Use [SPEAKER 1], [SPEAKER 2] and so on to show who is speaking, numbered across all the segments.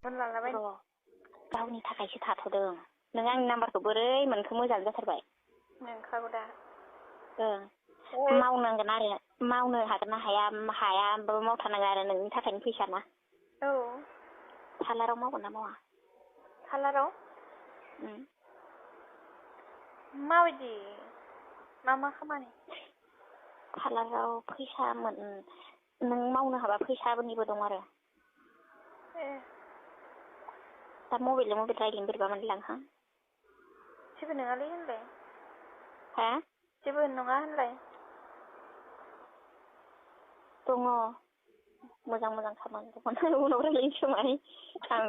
[SPEAKER 1] मोनलांलाबाय
[SPEAKER 2] र' गावनि थाखायसो थाथ'दों नों आंनि नाम्बारखौ बोरै मोनखो मोजां जाथारबाय
[SPEAKER 1] नोंखागौ दा
[SPEAKER 2] मावनांगोन आरो मावनो हागोन ना हाया हायाबाबो मावथारनांगोन आरो नोंनि थाखायनो फैसा ना
[SPEAKER 1] औ
[SPEAKER 2] पार्लाराव मावगोन ना मावा
[SPEAKER 1] पार्लाराव माबायदि मा खामानि
[SPEAKER 2] पार्लाराव फैसा नों मावनो हाबा फैसानिबो दं आरो दा मबाइलजों मबाइल रायज्लायनो बोरैबा मोनलायलाङोहां
[SPEAKER 1] जेबो नङालै होनलाय
[SPEAKER 2] हा
[SPEAKER 1] जेबो नङा होनलाय
[SPEAKER 2] दङ मोजां मोजां खामानि दङ उनाव रायज्लायनोसै खोमाहाय आं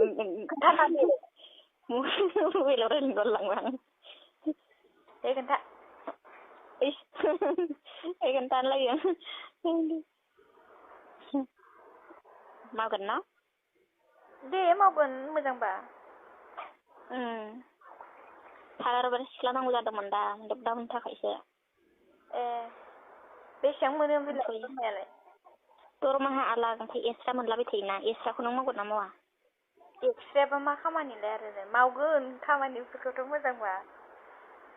[SPEAKER 1] खोन्थाखादो
[SPEAKER 2] मबाइलाव रायज्लायनो बालायलाङो आं
[SPEAKER 1] दे खोन्था
[SPEAKER 2] खोन्थालायो मावगोन ना
[SPEAKER 1] दे मावगोन मोजांबा
[SPEAKER 2] पार्लाराव सिख्ला नांगौ जादोंमोन दा लकडाउननि थाखायसो
[SPEAKER 1] बेसेबां मोनो ओमफ्राय दरमायालाय
[SPEAKER 2] दरमाहा आलादा ओमफ्राय एक्सट्रा मोनलाबाय थायोना एक्सट्राखौ नों मावगोन ना मावा
[SPEAKER 1] एक्सट्रायाबा मा खामानिलाय आरो मावगोन खामानिफोरखौथ' मोजांबा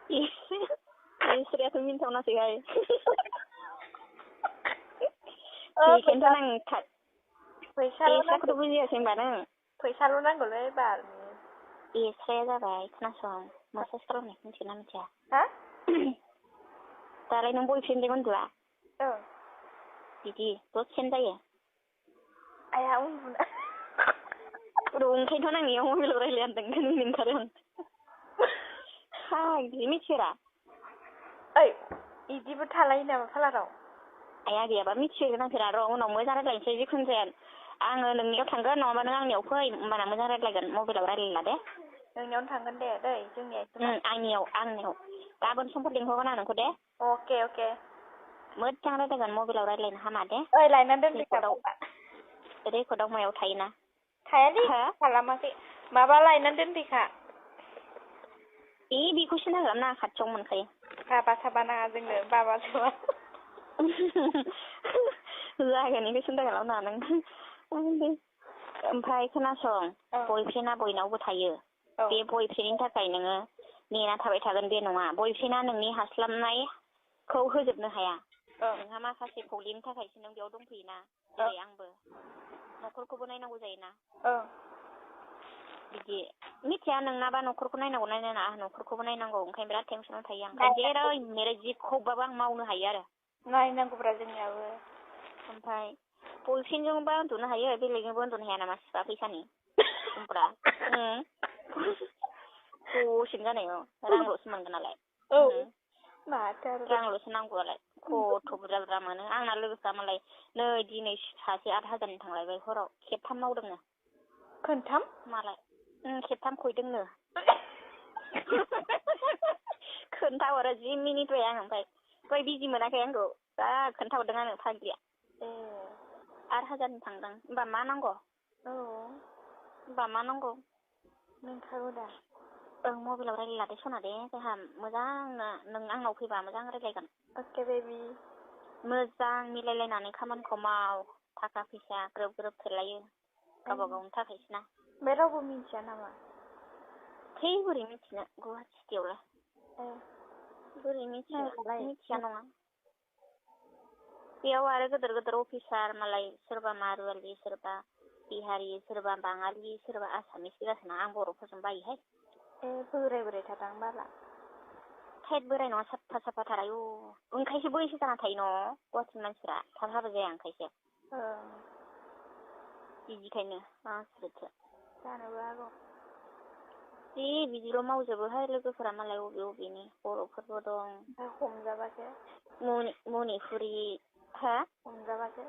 [SPEAKER 2] एक्सट्रायाथ' मिन्थावनासैहाय बेखायनोथ' आं एक्सट्राखौथ' बुजियासै होनबा नों
[SPEAKER 1] फैसाल' नांगौलै बाल
[SPEAKER 2] एक्सट्राया जाबाय खोनासं मासाज खालामनायखौ मिथिगोन ना मिथिया
[SPEAKER 1] हा
[SPEAKER 2] दालाय नों बयफ्रेन्डजों उन्दुआ बिदि दसेनो जायो
[SPEAKER 1] आया उन्दुनो
[SPEAKER 2] ओंखायनोथ' आं इयाव मबाइलाव रायज्लाय होनदों ओंखायनो मिनिथारो आं बिदि मिथिफेरा
[SPEAKER 1] ओइ बिदिबो थालायो नामा पार्लाराव
[SPEAKER 2] आइया गैयाबा मिथिगोन आं र' उनाव मोजां रायज्लायनोसै जिखुनु जाया आङो नोंनियाव थांगोन नङाबा नों आंनियाव फै होमबाना मोजां रायज्लायगोन मबाइलाव रायज्लायला दे
[SPEAKER 1] नोंनियावनो थांगोन दे दै जोंनिया
[SPEAKER 2] आंनियाव गाबोन समफोर लिंहरगोन आं नोंखौ दे
[SPEAKER 1] अके
[SPEAKER 2] मोजां रायज्लायगोन मबाइलाव रायज्लायनो हामा दे
[SPEAKER 1] ओइ लायनानै दोनफै
[SPEAKER 2] रेकर्डआव मायाव थायोना
[SPEAKER 1] थायालै खालामाखै माबा लायनानै दोनफैखा
[SPEAKER 2] बेखौ सिन्था खालामनाङा खाथियाव मोनखायो
[SPEAKER 1] साबा नाङा जोंनो बाबा साबा
[SPEAKER 2] जागोन बेखौ सिन्था खालामनाङा नों ओमफ्राय खोनासं बयफ्रेन्डआ बयनावबो थायो बे बयफ्रेन्डनि थाखाय नोङो नेना थाबाय थागोन बे नङा बयफ्रेन्डआ नोंनि हास्लाबनायखौ होजोबनो हाया नोंहा माखासे प्रब्लेमनि थाखायसो नों बेयाव दंफैयोना जेरै आंबो न'खरखौबो नायनांगौ जायोना बिदि मिथिया नोंनाबा न'खरखौ नायनांगौ नायनाङा न'खरखौबो नायनांगौ ओंखायनो बिराद टेनसनाव थायो आं जेरै मेरै जिखौबाबो आं मावनो हायो आरो
[SPEAKER 1] नायनांगौब्रा जोंनियाबो
[SPEAKER 2] ओमफ्राय बयफ्रेन्डजोंबा उन्दुनो हायो बेलेगजोंबो उन्दुनो हाया नामा सिपा फैसानि समफ्रा दसेनो जानायाव रांल'सो मोनगोन नालाय रांल'सो नांगौआलाय खथ' बुरजा बुरजा मोनो आंना लोगोफ्रा मालाय नै दिनै सासे 8,000नि थांलायबाय हराव खेबथाम मावदोंनो
[SPEAKER 1] खोनथाम
[SPEAKER 2] मालाय खेबथाम खयदोंनो खोन्थाहरो 10 मिनिट बाय आं ओमफ्राय बिजि मोनाखै आंखौ जा खोन्थाहरदों आंनो फाग्लिया 8,000नि थांदों होमबा मा नांगौ होमबा मा नांगौ
[SPEAKER 1] नोंखागौ दा
[SPEAKER 2] मबाइलाव रायज्लायला दे सना दे जोंहा मोजांनो नों आंनाव फैबा मोजां रायज्लायगोन
[SPEAKER 1] अके बेबि
[SPEAKER 2] मोजां मिलायलायनानै खामानिखौ माव थाखा फैसा ग्रोब ग्रोब थोलायो गावबा गावनि थाखायसो ना
[SPEAKER 1] बे रावबो मिन्थिया नामा
[SPEAKER 2] थै बोरै मिथिनो गुवाहाटि सिटियावलाय बोरै मिथिया नङा बेयाव आरो गोदोर गोदोर अफिसार मालाय सोरबा मारुवालि सोरबा बिहारि सोरबा बाङालि सोरबा आसामिस गोजासोना आं बर'फोरजों बायोहाय
[SPEAKER 1] बोराय थादां बाला
[SPEAKER 2] थैद बोराय नङा साफा थार आयु ओंखायसो बैसो जाना थायो न' गुवाहाटिनि मानसिफ्रा थाब हाबा जाया ओंखायसो बिदिखायनो आसुरितसो
[SPEAKER 1] जानोबो हागौ
[SPEAKER 2] बिदिल' मावजोबोहाय लोगोफोरा मालाय बबेनि बर'फोरबो दं
[SPEAKER 1] हमजाबासो
[SPEAKER 2] मनिपुरि
[SPEAKER 1] हमजाबासो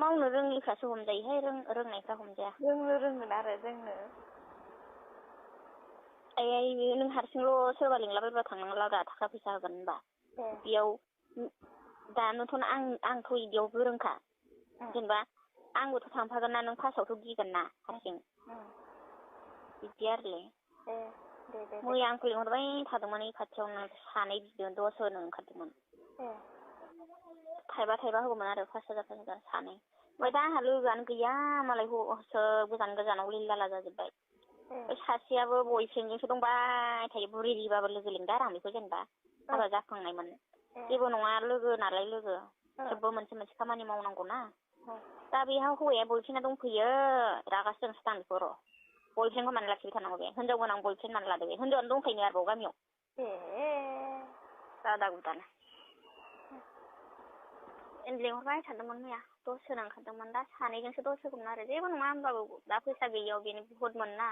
[SPEAKER 2] मावनो रोङिफ्रासो हमजायोहाय रोंनायफ्रा हमजाया
[SPEAKER 1] जोंनो रोंगोन आरो जोंनो
[SPEAKER 2] नों हारसिंल' सोरबा लिंलाबायबा थांनांला थाखा फैसा होगोन होनबा बेयाव दानोथ' आंथ' बिदियाव गोरोंखा जेनेबा आंबोथ' थांफागोन ना नों फार्स्टआवथ' गिगोन ना हारसिं बिदि आरोलै मैया आंखौ लिंहरबाय थादोंमोन ओइ खाथियावनो सानै बिदिनो 10 होनो ओंखारदोंमोन थाइबा होगौमोन आरो 5,000 सानै ओमफ्राय दा आंहा लोगोआनो गैया मालाय गोजान गोजानाव लिलाला जाजोब्बाय। सासेयाबो बयफ्रेन्डजोंसो दंबाय थायो बुरिबाबो लोगो लिंदा आं बेखौ जेनेबा हाबा जाखांनायमोन जेबो नङा लोगो नालाय लोगो थेवबो मोनसे खामानि मावनांगौ ना दा बेहा हौवाया बयफ्रेन्डा दंफैयो रागासो जोंसो दां बेखौ र' बयफ्रेन्डखौ मानो लाखिबाय थानांगौ बे हिनजाव गोनां बयफ्रेन्ड मानो लादो बे हिनजावानो दंखायो आरोबाव गामियाव दादा गुदानो लेंहरबाय थादोंमोन मैया दस होनो ओंखारदोंमोन दा सानैजोंसो दस होगौमोन आरो जेबो नङा होमबाबो दा फैसा गैयियाव बेनो बुहुदमोन ना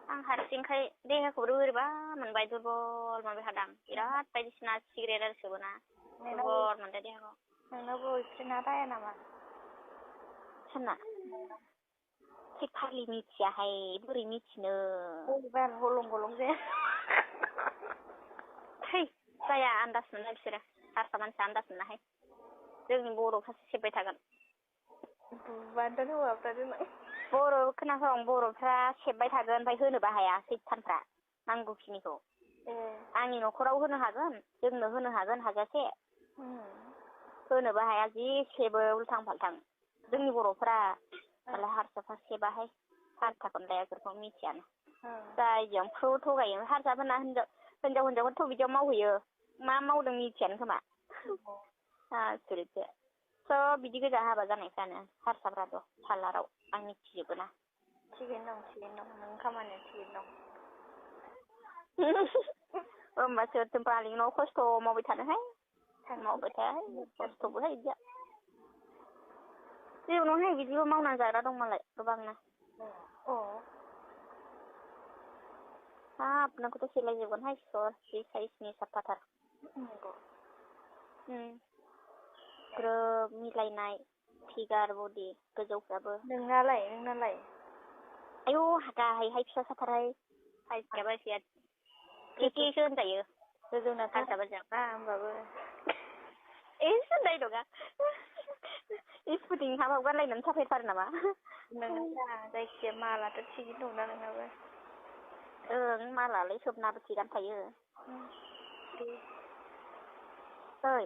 [SPEAKER 2] आं हारसिंखाय देहाखौबो बोरैबा मोनबाय दुरबल मोनबाय थादों बिराद बायदिसिना सिगारेट आरो सोबोना दुरबल मोनदों देहाखौ
[SPEAKER 1] नोंनाव बयफ्रेन्डा राया नामा
[SPEAKER 2] सोरना थै फाग्लि मिथियाहाय बोरै मिथिनो
[SPEAKER 1] बोरैबा गलं गलं जाया
[SPEAKER 2] थै जाया आन्दाज मोना बिसोरो हारसा मानसिया आन्दाज मोनाहाय जोंनि बर'फ्रासो सेबबाय थागोन
[SPEAKER 1] बुबानोथ' हौवाफ्रा जोंना
[SPEAKER 2] बर' खोनासं बर'फ्रा सेबबाय थागोन ओमफ्राय होनोबो हाया सैथानफ्रा नांगौखिनिखौ आंनि न'खराव होनो हागोन जोंनो होनो हागोन हाजासे होनोबो हाया जि सेबो उल्थां फाल्थां जोंनि बर'फ्रा मालाय हारसाफ्रा सेबाहाय हारसाखौनो लाया बेफोरखौ मिथियानो जायजों फ्रु थगायो हारसाफोरना हिनजावफोरथ' बिदियाव मावहैयो मा मावदों मिथियानो खोमा आसुरितसो सब बिदि गोजा हाबा जानायफ्रानो हारसाफ्राथ' पार्लाराव आं मिथिजोबो ना
[SPEAKER 1] थिगैनो दं नों खामानिया थिगैनो दं
[SPEAKER 2] होमबासो मालिक न'आव खस्थ' मावबाय थानोहाय मावबाय थायाहाय खस्थ'बोहाय बिदिया जेबो नङाहाय बिदिबो मावनानै जाग्रा दं मालाय गोबांनो हाब नोंखौथ' सेलायजोबगोनहाय सिथर बे साइसनि साफाथार ग्रोब मिलायनाय फिगार बडि गोजौफ्राबो
[SPEAKER 1] नोंनालाय
[SPEAKER 2] आयौ गाहायहाय फिसा साथारहाय साइज गैयाबा एसेया एखेसो होनजायो
[SPEAKER 1] गोजौना हारसाबा जाबा होमबाबो
[SPEAKER 2] डाइलगा स्पुटिं हाबाब गानलायनानै साफायथारो नामा
[SPEAKER 1] नोंना जायखिजाया मालाथ' थिगैनो दंना नोंनाबो
[SPEAKER 2] ओं मालालाय सोबनाबो थिगानो थायो ओइ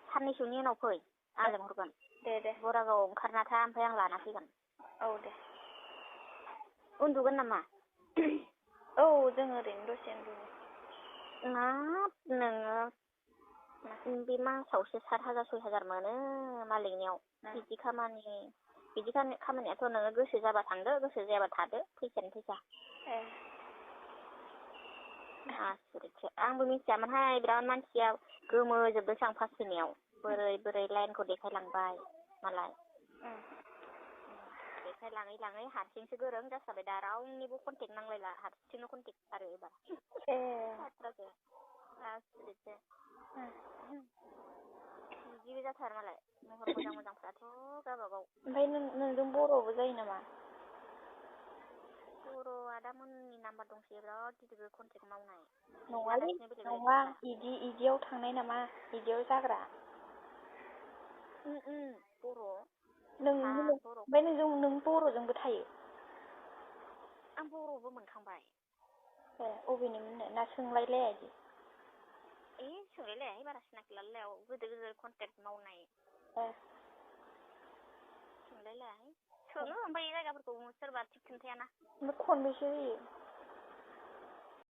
[SPEAKER 2] साननैसोनि उनाव फै आं लेंहरगोन
[SPEAKER 1] दे
[SPEAKER 2] बरागाव ओंखारना था ओमफ्राय आं लाना फैगोन
[SPEAKER 1] दे
[SPEAKER 2] उन्दुगोन नामा
[SPEAKER 1] जों ओरैनो दसे उन्दुयो
[SPEAKER 2] हाब नोङो बे मासावसो 7,000 6,000 मोनो मालिकनियाव बिदि खामानियाथ' नोङो गोसो जाबा थांदो गोसो जायाबा थादो फैसायानो फैसा आसुरितसो आंबो मिथियामोनहाय बिराद मानसिया गोमोजोबदोंसो आं फार्स्ट फैनायाव बोरै लाइनखौ देखायलांबाय मालाय देखायलाङै हारसिंसो गोरों जासाबाय दा रावनिबो कन्टेक्ट नांलायला हारसिंनो कन्टेक्ट आरो एबार आसुरितसो बिदिबो जाथारो मालाय महर मोजांफ्राथ' गावबागाव
[SPEAKER 1] ओमफ्राय नोंजों बर'बो जायो नामा
[SPEAKER 2] बर' आदामोननि नाम्बार दंसै बिराद गिदिर कन्टेक्ट मावनाय
[SPEAKER 1] नङा इदियाव थांनाय नामा इदियाव जाग्रा
[SPEAKER 2] बर'
[SPEAKER 1] ओमफ्राय नों बर'जोंबो थायो
[SPEAKER 2] आं बर'बो मोनखांबाय
[SPEAKER 1] अबेनिमोननो ना सोंलायलाया इदि
[SPEAKER 2] सोंलायलायाहाय बारा सिनाखि लालाया गोदोर कन्टेक्ट मावनाय सोंलायलायाहाय सोङो ओमफ्राय जायगाफोरखौ सोरबा थिग खोन्थायाना
[SPEAKER 1] खनबेसे होयो